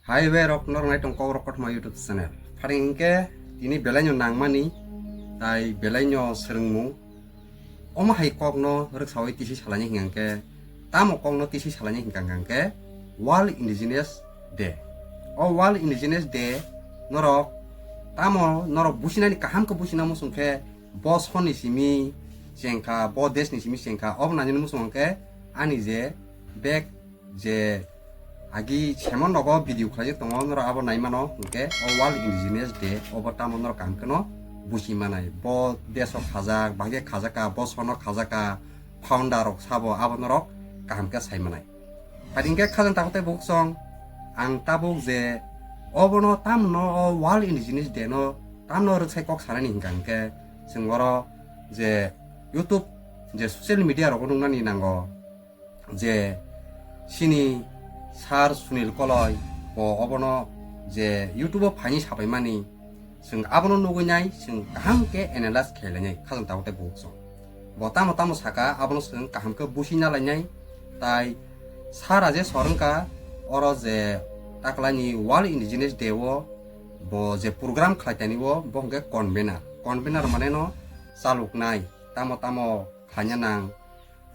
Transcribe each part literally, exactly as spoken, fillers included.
Hai bai rok, norok nai tong kok rok kothoma YouTube channel. Phari hinkhe tini belai no nangmani, tai belai no swrwngmung. Omo hai kok no rwksawi tisi salaini hinkhe, tamo kok no tisi salaini hinkha hinkhe World Indigenous Day. O World Indigenous Day norok tamo norok businani kaham khe busina muchung khe bo soni simi chengkha, bo desh ni simi chengkha, obo nani muchung hinkhe ani je bek je agi semon nogo video khlai tongo, norok abo nai mano, hinkhe o World Indigenous Day obo tamo norok kaham kheno busi manai. Bo desh o khajak, bahai khe khajak ka, bo sono khajak ka, founder rok sabo abo norok kaham khe sai manai. Phai hinkhe khajang tabuk tei buksong, ang tabuk je obono tamno o World Indigenous Day no tamno rwksai kok sanani hinkha hinkhe, chwng oro je YouTube je social media rogo nuknani nango. Je chini Sir Sunil Koloi bo obono je YouTube o phaini sapaimani, chwng abono nugwi nai, chwng kaham khe analyze khe lainai, khajang tabuk tei buksong. Bo tamo tamo saka, abono chwng kaham khe busi na lainai. Tai Sir Rajesh Sor wngkha oro je taklaini World Indigenous Day o bo je program khlai tani o, bo hwnkhe convener. Convener mane no chaluknai, tamo tamo khlaina nang,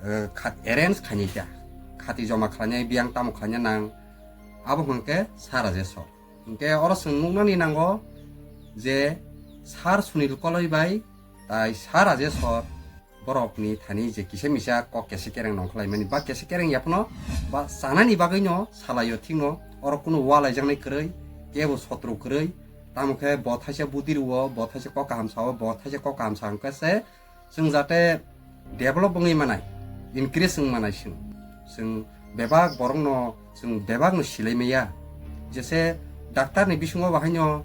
eh, kha-, arrange khainai kha, khati joma khlainai, biyang tamo khlaina nang, abo hwnkhe Sir Rajesh Sor. Hinkhe oro chwng nuknani nango je Sir Sunil Koloi bai tai Sir Rajesh Sor borokni thani je kisa misa kok kesa kereng nongkhwlaimani ba kesa kereng yaphano ba chanani bagwino salaio thikno, oro kunu walaijaknai kwrwi, kebo sotro kwrwi, tamo khe bo thaisa budi rwo, bo thaisa kok kaham sao, bo thaisa kok kaham sa hwnkhe se chwng jate develop wngwi manai, increase wng manai chwng. Chwng bebak borokno chwng bebakno silai maya. Jese daktarni bisingo bahaino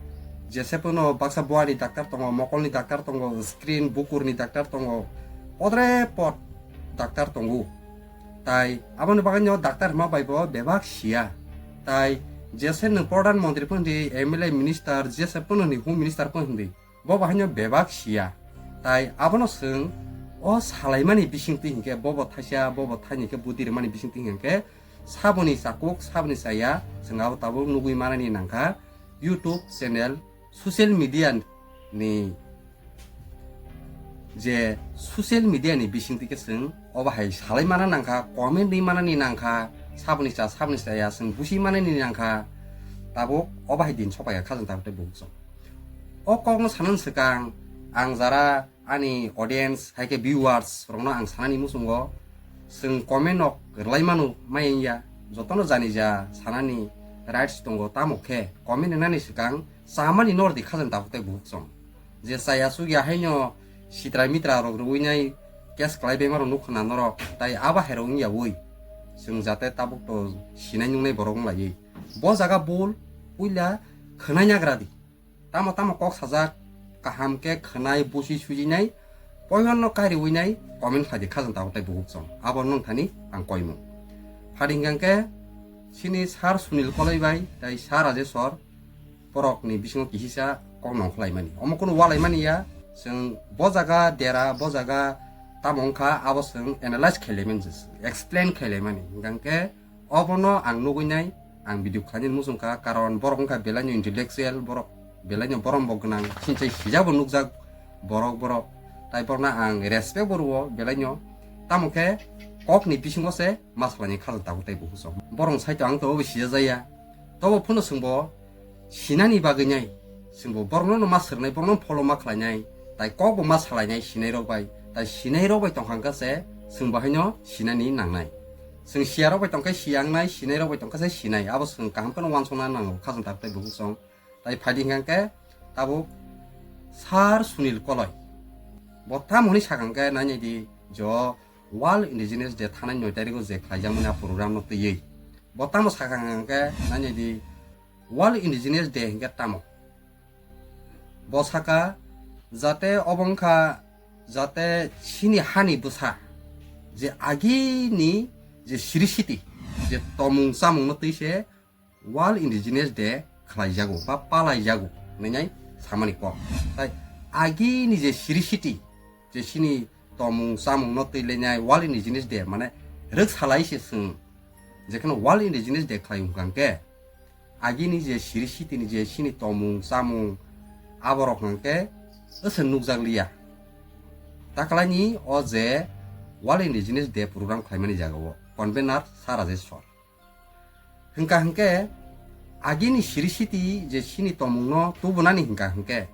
jese pono baksa buani daktar tongo, mokolni daktar tongo, screen bukurni daktar tongo, podre pod daktar tongo. Tai aboni bagwino daktar hwnma bai bo bebak siya. Tai jese nwng Pradhan Mantri phano di, M L A minister, jese pono ni home minister phano di. Bo bahaino bebak siya. Tai abono chwng o salaimani bisingtwi hinkhe, bobo thaisa, bobo thaini khe budi rwmani bisingtwi hinkhe, saboni chakuk, saboni chaya, chwng abo tabuk nugwi manani nangkha YouTube channel, social media ni je social media ni bisingtwi khe chwng obo hai salai mana nangkha, comment ri manani nangkha, saboni cha, saboni chaya chwng busi manani nangkha, tabuk obo hai din sopaikha khajang tabuk tei buhuk chwng. O kokno sanani swkang ang jara ani audience hai khe viewers rokno ang sanani muchungo, chwng comment rok rwlai mano maya wngya, jotono jani ja sanani rights tongo, tamo khe comment rwnani swkang chamani nordi khajang tabuk tei buhuk chwng. Je chaya chukya haino sitra mitra rok rwui nai case khlai bema rok nukho na norok, tai abo hai rok wngya ui chwng jate tabuk to sinai nungnai borok wng laiwi. Bo jaga bul puila khwnai nagra di. Tamo tamo kok sajak, kaham khe khwnai, busi sujinai, poimanno kariwi nai, comment khlai di khajang tabuk tei buhuk chwng. Abo nwng thani ang koimung. Phadi hwnkha khe chini Sir Sunil Koloi bai tai Sir Rajesh Sor borokni bisingo kisisa kok nongkhwlaimani. Omo kunu walaimani ya, chwng bo jaga dera, bo jaga tamo wngkha, abo chwng analyze khailaimani, explain khailaimani. Hwnkha khe obono ang nugwi nai, ang video khlainani muchungkha, karon borok wngkha belaino intellectual, borok belaino borom bo gwnang, sinchai sijabo nukjak borok borok, tai borokno ang respect bo rwo belaino. Tamo khe kokni bisingo se ma salaini khajang tabuk tei buhuk chwng. Borok saito ang to obo sijajaya, tobo phano chwngbo sinani bagwi nai, chwngbo borokno ma swrwngnai, borokno follow ma khlainai, tai kokbo ma salainai sinai rok bai, tai sinai rok bai tongkha hwnkha se chwngbo haino sinani nangnai. Chwng siya rok bai tongkhe siya wngnai, sinai rok bai tongkhe se sinai, abo chwng kaham kheno uansukna nango khajang tabuk tei buhuk chwng. Tai phadi hwnkha khe tabuk Sir Sunil Koloi bo tamo hwnwi sakha hwnkhe, nainai di, jo World Indigenous Day thanai noi tarikh o je khlaijakmani a program no twiwi. Bo tamo sakha hwnkha khe, nainai di, World Indigenous Day hwnkhe tamo? Bo saka jate obo wngkha jate chini hani bwsa je agini je siri siti je tomung chamung no twi se World Indigenous Day khlaijago ba palaijago hinwi samani kok. Tai agini je siri siti je chini tomung chamung no twi lainai World Indigenous Day mane rwksalai se chwng jekheno World Indigenous Day khlai hwnkha hwnkhe Agini je siri sitini je chini tomung chamung aborok hwnkhe aswk nukjakliya. Taklaini o je World Indigenous Day program khlaimani jagao convener Sir Rajesh Sor. Hwnkha hwnkhe agini siri siti je chini tomungno tubunani hwnkha hwnkhe,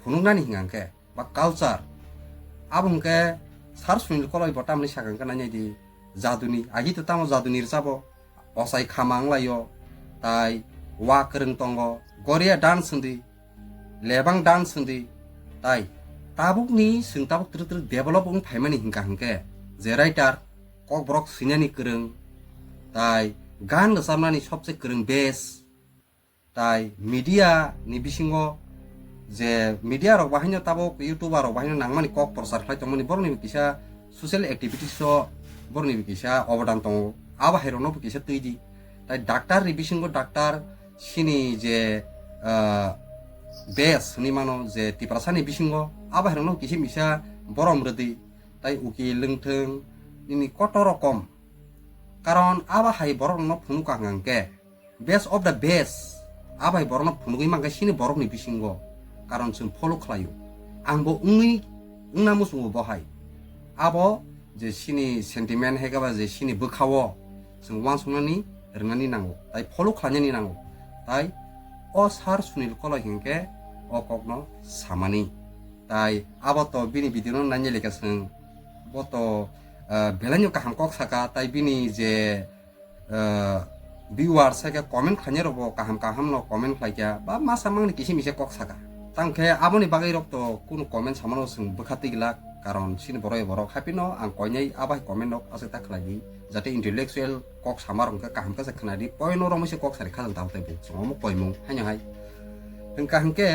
phunuknani hwnkha hwnkhe, ba culture. Abo hwnkhe Sir Sunil Koloi bo tamni sakha hwnkhe nainai di, jaduni, agi to tamo jaduni rwchabo, ochai khama wnglaio, tai wa kwrwng tongo, goria dance hwndi, lebang dance hwndi, tai tabukni chwng tabuk twrwk twrwk develop wng phaimani hwnkha hwnkhe, je writer, kokborok swinani kwrwng, tai gan rwchapnani sobse kwrwng base, tai media ni bisingo je media rok bahaino tabuk YouTuber rok bahaino nangmani kok prochar khlai tongmani borokni bo kisa social activities o borokni bo kisa obodan tongo, abo hai rokno bo kisa twi di. Tai doctor ni bisingo doctor chini je, ah, base hwnwi mano je Tiprasa ni bisingo abo hai rokno kisa misa borom rwdi, tai ukil wngthwng nini kotor rokom. Karon abo hai borok rokno phunukha hwnkha hwnkhe best of the best. Abai borokno phunugwi mankha chini borokni bisingo, karon chwng follow khlaio. Angbo wngwi wngna muchungo bo hai. Abo je chini sentiment hai khe ba je chini bwkhao chwng uansuknani rwnani nango, tai follow khlainani nango. Tai o Sir Sunil Koloi hinkhe o kokno samani. Tai abo to bini video no nainai lekha chwng bo to, ah, belaino kaham kok saka, tai bini je ah, viewers hai khe comment khlainai rok bo kaham kaham no comment khlai kha ba masa mangni kisi misa kok saka. Tang khe aboni bagwi rok to kunu comment samano chwng bwkha twi glak, karon chini borok borok haphino ang koinai abo hai comment rok aswk ta khlai di, jate intellectual kok sama rok khe kaham khe se khna di, poino romwi se kok sari khajang tabo tei bo chwng omo koimung haino hai. Hwnkha hwnkhe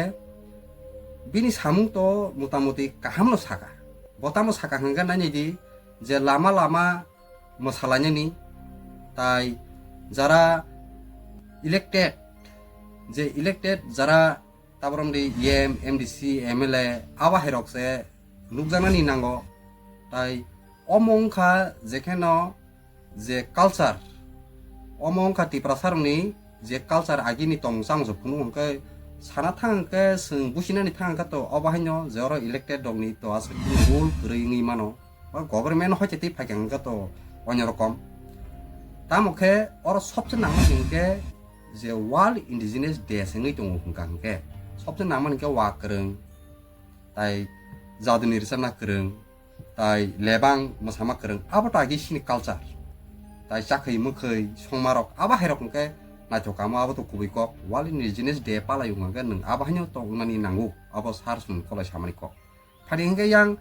bini samung to motamuti kaham no saka, bo tamo saka hwnkhe nainai di je lama lama mwsalainani, tai jara elected, je elected jara taboromdi E M, M D C, M L A, abo hai rok se nukjaknani nango. Tai omo wngkha jekheno je culture, omo wngkha Tiprasa rokni je culture agini tong chang se phunuk hwnkhe sana thang hwnkhe chwng businani thang hwnkhe to obo haino je oro elected rokni to aswk rule kwrwi wngwi mano. Ba government hoite twi phaikha hwnkhe to onyo rokom. Tamo khe oro sobse nangmani hinkhe je World Indigenous Day se wngwi tongo hwnkha hinkhe sobse nangmani hinkhe wa kwrwng, tai jaduni rwchapna kwrwng, tai lebang mwsama kwrwng, abo to agi chini culture. Tai chakhwi mwkhwi songmarok abo hairok hinkhe naithok kamo, abo to kubui kok. World Indigenous Day palai wngkha hinkhe nwng abo haino tongmani nango, abo Sir Sunil Koloi samani kok. Phani hinkhe yang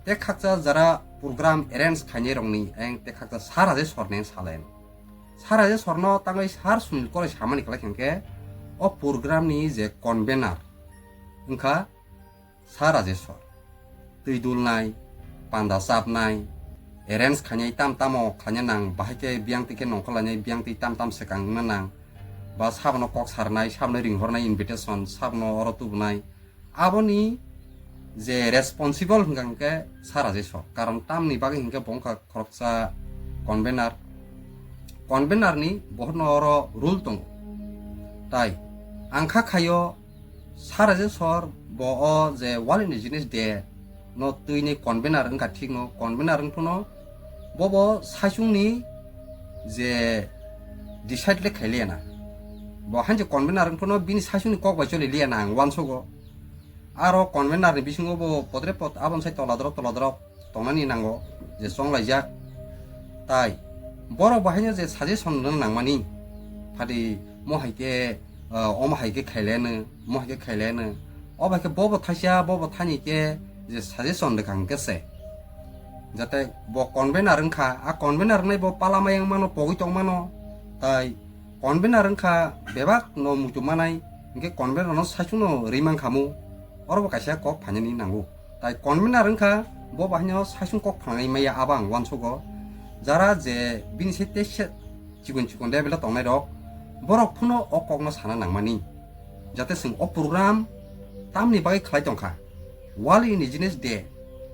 tek khakcha jara program arrange khainai rokni, yang tek khakcha Sir Rajesh Sorni salai. Sir Rajesh Sorno tangwi Sir Sunil Koloi samani kwlai hinkhe o program ni je convener wngkha Sir Rajesh Sor. Twi dulnai, panda chapnai, arrange khainai tam tamo khlaina nang, bahai khe biyang twi khe nongkhor lainai, biyang twi tam tam swkang wngna nang, ba sabono kok sarnai, sabono ringhornai invitation, sabono oro tubunai, aboni je responsible hwnkha hwnkhe Sir Rajesh Sor. Karon tamni bagwi hwnkhe bo wngkha khoroksa convener. Convener ni bohorno oro rule tongo. Tai ang kha khaio Sir Rajesh Sor bo o je World Indigenous Day no twini convener wngkha thikno, convener wngphano bobo saichungni je decide le khailiyana. Bo hainse convener wngphano bini saichungni kok bai choli liyana ang uansugo. Aro convener ni bisingo bo podre pod aboni sai tola dorok tola dorok tongnani nango je chonglaijak. Tai borok bo haino je suggestion rwna nangmani, phadi mo hai khe, ah, omo hai khe khaileno, mo hai khe khaileno. O bai khe bobo thaisa, bobo thani khe je suggestion rwkha hwnkhe se. Jate bo convener wngkha, a convener wngnai bo pala mayang mano, pogwi tong mano. Tai convener wngkha bebak no muitu manai, hwnkhe convener no saichung no rwi mankhamu, oro bo kaisa kok phainani nango. Tai convener wngkha bo bahai no saichung kok phanai maya abo ang uansugo. Jara je bini se tei se chikon chikon level o tongnai rok, borok phano o kok no sana nangmani. Jate chwng o program tamni bagwi khlai tongkha, World Indigenous Day,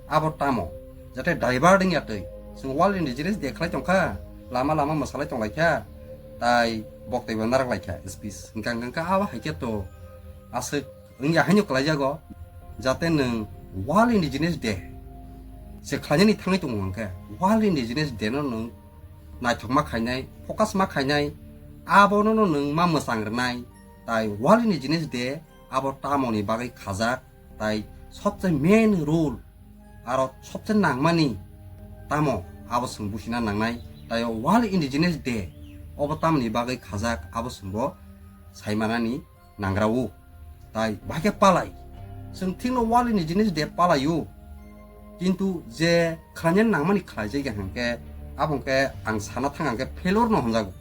abo tamo? Jate divert wngya twi, chwng World Indigenous Day khlai tongkha, lama lama mwsalai tonglaikha, Tai boktoi bo narak lai kha speech. Hingka hingka abo hai khe to aswk wngya haino kwlaijago, jate nwng World Indigenous Day se khlainani thangwi tongo hwnkhe, World Indigenous Day no nwng naithok ma khainai, focus ma khainai, abono no nwng ma mwchang rwnai. Tai World Indigenous Day abo tamoni bagwi khajak, tai sobse main role aro sobse nangmani tamo abo chwng busina nangnai. Tai o World Indigenous Day obo tamoni bagwi khajak abo chwngbo saimanani nangrao. Tai bahai khe palai. Chwng thikno World Indigenous Day palaio. Kintu je khlaina nangmani khlaijakya hwnkhe, abo hwnkhe ang sana thang hwnkhe failure no hwnjago.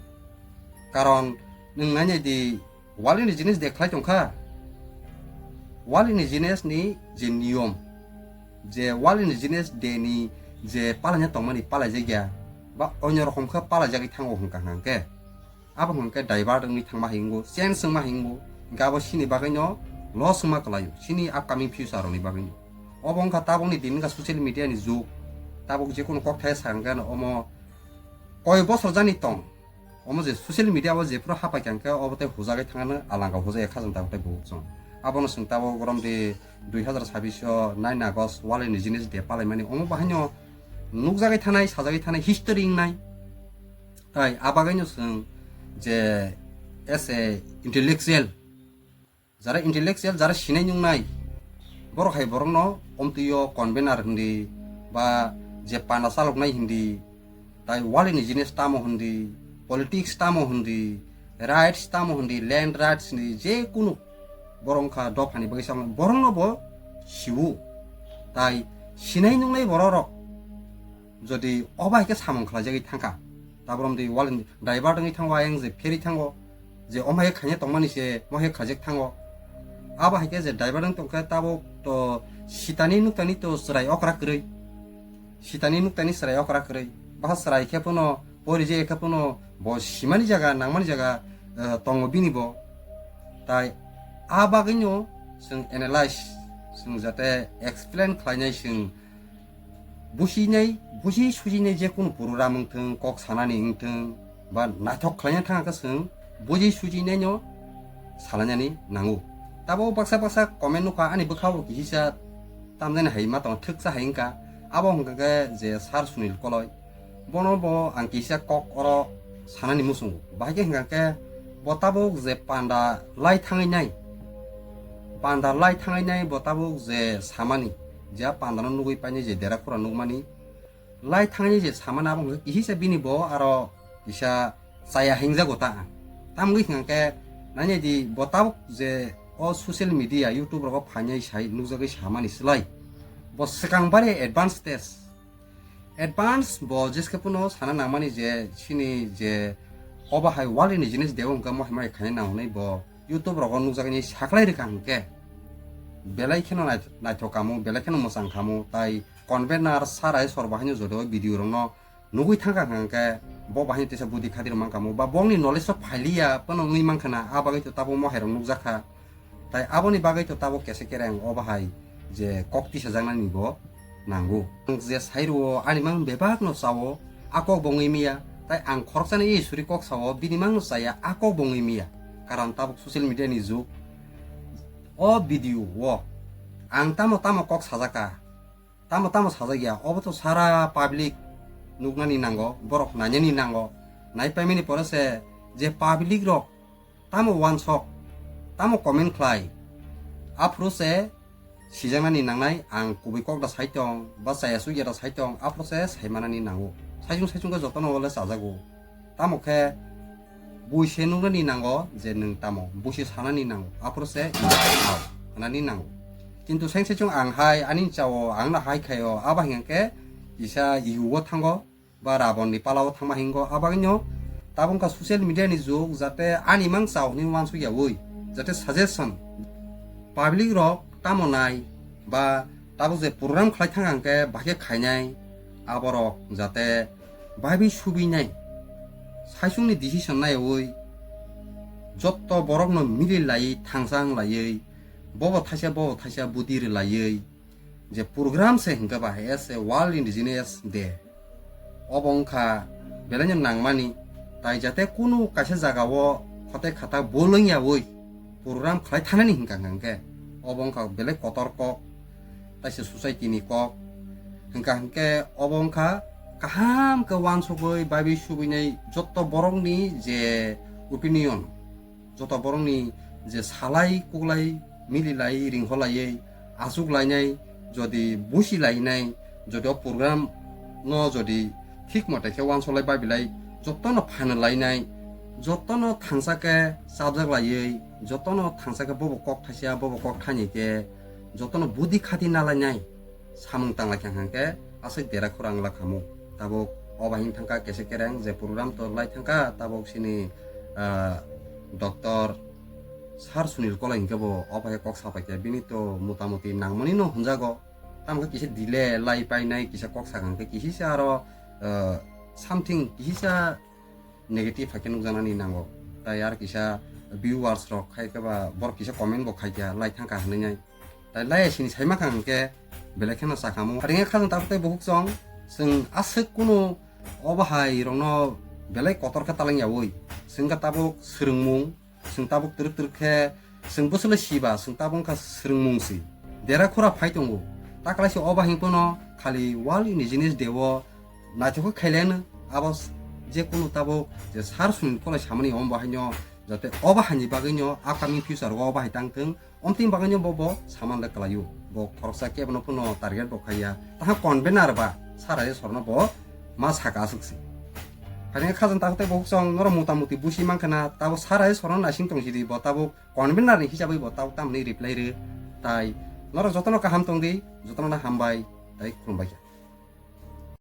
Karon nwng nainai di, World Indigenous Day khlai tongkha. World Indigenous ni je niyom, je World Indigenous Day ni je palaina tongmani palaijakya, ba onyo rokom khe palaijagwi thango hwnkha hwnkhe. Abo hwnkhe divert wngwi thangma hingo, change wngma hingo, hwnkhe abo chini bagwino loss wngma kwlaio, chini upcoming future rokni bagwino. Obo wngkha tabukni din wngkha social media ni jug. Tabuk jekunu kokthai sa hwnkhe omo koi bosor jani tong, omo je social media o jephuru hapai kha hwnkhe obo tei hujagwi thangano alanga hujaya khajang tabuk tei buhuk chwng. Abono chwng tabuk romdi dui hazar sabbish o nine August World Indigenous Day palaimani omo bahaino nukjagwi thanai, sajagwi thanai, history wngnai. Tai abagwino chwng je as a intellectual, jara intellectual, jara sinai nungnai, borok hai borokno omtwio convener hindi ba je panda chaloknai hindi, tai World Indigenous tamo hindi, politics tamo hindi, rights tamo hindi, land rights hindi, je kunu borok wngkha dophani bagwi samung, borokno bo siwo. Tai sinai nungnai borok rok jodi obo hai khe samung khlaijagwi thangkha, tabuk romdi World Indi-, divert wngwi thango, ayang je pheri thango, je omo hai khe khaina tongmani se mo hai khe khlaijak thango. Abo hai khe je divert wng tongkhe tabuk to sitani nuktani to chwrai okra kwrwi, sitani nuktani chwrai okra kwrwi, bwkha chwrai khe phano pori je khe phano bo simani jaga nangmani jaga, eh, tongo bini bo. Tai a bagwino chwng analyze, chwng jate explain khlainai chwng businai, busi sujinai je kunu program wngthwng, kok sanani wngthwng, ba naithok khlaina thang khe chwng buji sujinaino salainani nango. Tabuk baksa baksa comment nukha ani bwkhao kisa tamjani hai ma tong thwksa hai wngkha. Abo hwnkha khe je Sir Sunil Koloi, bono bo ang kisa kok oro sanani muchungo. Bahai khe hwnkha khe bo tabuk je panda lai thangwi nai, panda lai thangwi nai bo tabuk je samani, je pandano nugwi painai je dera khura nukmani, lai thangni je samani abo hwnkhe kisa bini bo aro kisa chaya hingjago ta. Tamgwi hwnkhe nainai di bo tabuk je o social media, YouTube rogo phainai sai nukjagwi samani slai bo swkang bare advance stage. Advance bo jeskhe phano sana nangmani je chini je obo hai World Indigenous Day o hwnkhe mohai mohai khaina nangnai bo YouTube rogo nukjaknai saklai rwkha hwnkhe belai kheno nai-, naithok kamo, belai kheno mwchang kamo, tai convener sarai sor bahaino jodi o video rokno nugwi thangkha hwnkhe bo bahaino teisa budi khadi rwmang kamo ba bongni knowledge o phailiya phano wngwi mankha na, a bagwi to tabuk mohai rok nukjakha. Tai aboni bagwi to tabuk kesa kereng o bahai je kok tisajaknani bo nango. Ang je sai rwo ani mang bebak no chao, a kok bo wngwi miya. Tai ang khoroksani ei suri kok sao, bini mang no chaya, a kok bo wngwi miya. Karon tabuk social media ni jug. O video o ang tamo tamo kok sajaka, tamo tamo sajak ya, obo to sara public nuknani nango, borok nainani nango. Nai paimani pore se je public rok tamo wansok, tamo comment khlai, aphuru se sijaknani nangnai, ang kubui kok da sai tong, ba chaya chukya da sai tong, aphuru se saimanani nango. Saichung saichung khe jotono ole chajago. Tamo khe bui se nuknani nango je nwng tamo, bui se sanani nango, aphuru se hwnani nango. Kintu seng saichung ang hai ani chao, ang no hai khaio, abo hingkhe kisa ego o thango, ba Rabon ni pala o thangma hingo. Abagwino tabuk wngkha social media ni jug, jate ani mang chao hinwi uansuk yaui, jate suggestion public rok tamo nai ba tabuk je program khlai thang hwnkhe bahai khe khainai, aborok jate baibi subinai, saichung ni decision naiwi jotto borok no mili lai thangsa wng laiwi, bobo thaisa bobo thaisa budi rwlaiwi, je program se hwnkhe ba as a World Indigenous Day, obo wngkha belaino nangmani. Tai jate kunu kaisa jagao khotai khata bolong yawi program khlai thanani hingka hingke obo wngkha belai kotor kok, taisa society ni kok, hingka hingke obo wngkha kaham ke wansugwi baibi subinai jotto borokni je opinion, joto borokni je salai kuklai mililai ringholaiwi achuk lainai, jodi busi lainai, jodi o program no jodi thik mote khe wansolai babilai, jotono phanal lainai, jotono thangsa khe chapjak laiwi, jotono thangsa khe bobo kok thaisa bobo kok thani khe jotono budi khati nalainai samung tanglai kha hingke aswk dera khorang la khamu. Tabuk oba hin thangka kese kereng je program to lai thangka tabuk sini, ah, doctor Sir Sunil Kolai hingke bo oba hai kok sapai khe bini to motamuti nangmani no hwnjago. Tamo khe kisa delay lai painai kisa kok sakha hingke kisisa aro, ah, something kisisa negative hai khe nukjaknani nango. Tai ar kisa viewers rok khai khe ba borok kisa comment bo khai kha lai thangka hinwi nai. Tai lai sini sai mankha hwnkhe belai kheno sakhamu. Haringya khajang tabuk tei bukhuk chwng, chwng aswk kunu obo hai rokno belai kotor khe talang yaui. Chwng khe tabuk swrwngmung, chwng tabuk twrwk twrwk khe chwng bwswlwi siba, chwng tabuk wngkha swrwngmung si. Dera khura phai tongo. Ta kwlaisa obo hing phano khali World Indigenous Day o naithok khe khaileno abo s-, je kunu tabuk je Sir Sunil Kolai samani omo bahaino jate obo haini bagwino upcoming future o obo hai tang thung. Omtwini bagwino bo, bo saman le kwlaio. Bo khoroksa kebono phano target bo khaiya. Taha convener ba sara je sorno bo ma saka aswk se. Haini khajang tabuk tei bukhuk chwng norok motamuti busi mankha na tabuk sara je sorno naising tong sidi bo tabuk convener ni hisabwi bo tabuk tamni reply rw. Tai norok jotono kaham tong di, jotono hambai, tai khulumbai kha.